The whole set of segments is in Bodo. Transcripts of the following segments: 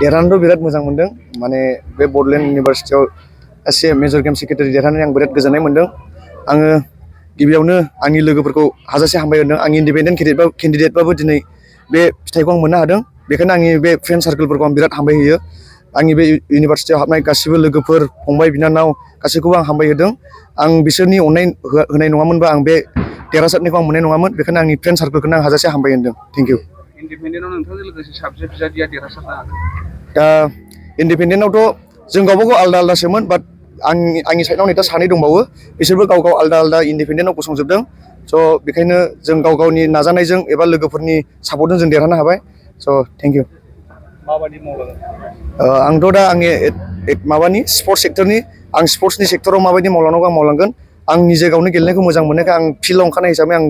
देरहानोथ' बिराद मोजां मोनदों माने बे बड'लेण्ड इउनिभारसिटियाव एसे मेजर गेम सेक्रेटारि देरहानानै आं बिराद गोजोननाय मोनदों आङो गिबियावनो आंनि लोगोफोरखौ हाजासे हामबाय होदों आं इन्डिपेन्डेन्ट केन्डिडेटबाबो दिनै बे फिथाइखौ आं मोननो हादों बेखायनो आंनि बे फ्रेन्ड सार्कोलफोरखौ आं बिराद हामबाय होयो आंनि बे इउनिभारसिटियाव हाबनाय गासिबो लोगोफोर फंबाय बिनानाव गासैखौबो आं हामबाय होदों आं बिसोरनि अननाय होनाय नङामोनबा आं बे देरहासारनायखौ आं मोननाय नङामोन बेखायनो आंनि फ्रेन्ड सार्कोलखौनो आं हाजासे हामबाय होदों थेंक इउ इन्डिपेन्डेन्टआव नोंथांजों लोगोसे साबसे बिजाथिया देरहासारनो हागोन दा इन्डिपेन्डेन्टआवथ' जों गावबागाव आलदा आलदासोमोन बाट आंनि साइडआव नै दा सानै दंबावो बिसोरबो गाव गाव आलदा आलदा इन्डिपेन्डेन्टआव गसंजोबदों स' बेखायनो जों गाव गावनि नाजानायजों एबा लोगोफोरनि सापर्टजों जों देरहानो हाबाय स' थेंक इउ माबायदि मावलांगोन आंथ' दा आंनि माबानि स्पर्ट्स सेक्टरनि आं स्पर्ट्सनि सेक्टराव माबायदि मावलांनांगौ आं मावलांगोन आं निजे गावनो गेलेनायखौ मोजां मोननायखाय आं फिल्डआव ओंखारनाय हिसाबै आं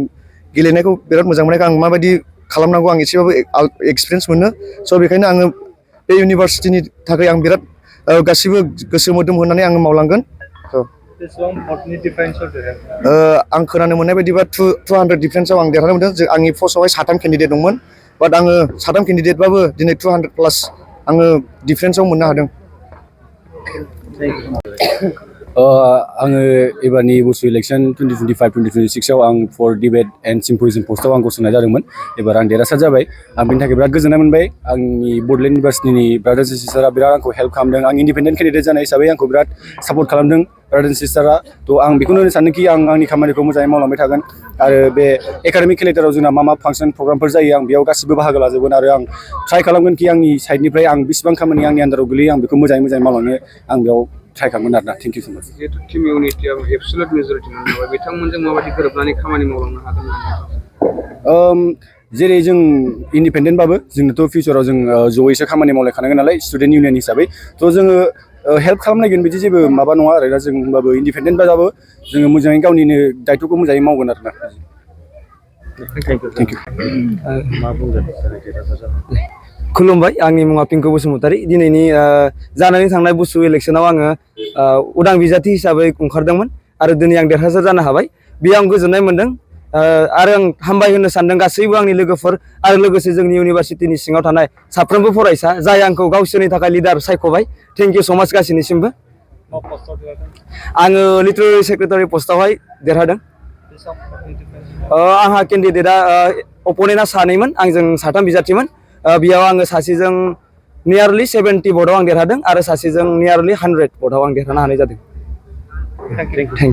गेलेनायखौ बिराद मोजां मोननायखाय आं माबायदि खालामनांगौ आं एसेबाबो एक्सपिरियेन्स मोनो स' बेखायनो आङो बे इउनिभारसिटिनि थाखाय आं बिराद गासिबो गोसो मोदोम होनानै आङो मावलांगोन आं खोनानो मोननाय बायदिबा 200 डिफारेन्सआव आं देरहानो मोनदों आंनि पस्टआवहाय 3 केन्डिडेट दंमोन बाट आङो 3 केन्डिडेटबाबो दिनै 200 प्लास आङो डिफारेन्सआव मोननो हादों आङो एबारनि बुसु इलेक्सन 2025-2026आव आं फर डिबेट एन्ड सिम्प'जियाम पस्टआव आं गसंनाय जादोंमोन एबार आं देरहासार जाबाय आं बेनि थाखाय बिराद गोजोननाय मोनबाय आंनि बड'लेण्ड इउनिभारसिटिनि ब्रादार्स एन्ड सिस्टारा बिराद आंखौ हेल्प खालामदों आं इन्डिपेन्डेन्ट केन्डिडेट जानाय हिसाबै आंखौ बिराद सापर्ट खालामदों ब्रादार्स एन्ड सिस्टारा थ' आं बेखौनो होनो सानोखि आं आंनि खामानिखौ मोजाङै मावलांबाय थागोन आरो बे एकाडेमिक केलेन्डाराव जोंना मा फांसन प्रग्रामफोर जायो आं बेयाव गासिबो बाहागो लाजोबगोन आरो आं ट्राइ खालामगोन कि आंनि साइडनिफ्राय आं बेसिबां खामानि आंनि आन्दाराव गोलैयो आं बेखौ मोजाङै मावलांनो आं बेयाव ट्राइ खालामगोन आरोना थेंक इउ स' माच जिहेतु टिम इउनिटियाव एबसुलेट मेजरिटि मोनबाय बिथांमोनजों माबायदि गोरोबनानै खामानि मावलांनो हागोन जेरै जों इन्डिपेन्डेन्टबाबो जोंनोथ' फिउचाराव जों जयैसो खामानि मावलायखानांगोन नालाय स्टुडेन्ट इउनियन हिसाबै थ' जोङो हेल्प खालामनायगोन बिदि जेबो माबा नङा आरोना जों होमबाबो इन्डिपेन्डेन्टबाबो जोङो मोजाङै गावनिनो दायथ'खौ मोजाङै मावगोन आरोना थेंक इउ खुलुमबाय आंनि मुङा पिंकु बसुमतारी दिनैनि जानानै थांनाय बुसु इलेक्सनाव आङो उदां बिजाथि हिसाबै ओंखारदोंमोन आरो दिनै आं देरहासार जानो हाबाय बेयाव आं गोजोननाय मोनदों आरो आं हामबाय होनो सानदों गासैबो आंनि लोगोफोर आरो लोगोसे जोंनि इउनिभारसिटिनि सिङाव थानाय साफ्रोमबो फरायसा जाय आंखौ गावसोरनि थाखाय लिडार सायख'बाय थेंक इउ स' माच गासैनिसिमबो आङो लिटारेरि सेक्रेटारि पस्टआवहाय देरहादों आंहा केन्डिडेटआ अप'नेन्टआ सानैमोन आंजों 3 बिजाथिमोन बेयाव आङो सासेजों नियारलि 70 भटआव आं देरहादों आरो सासेजों नियारलि 100 भटआव आं देरहानो हानाय जादों थेंक इउ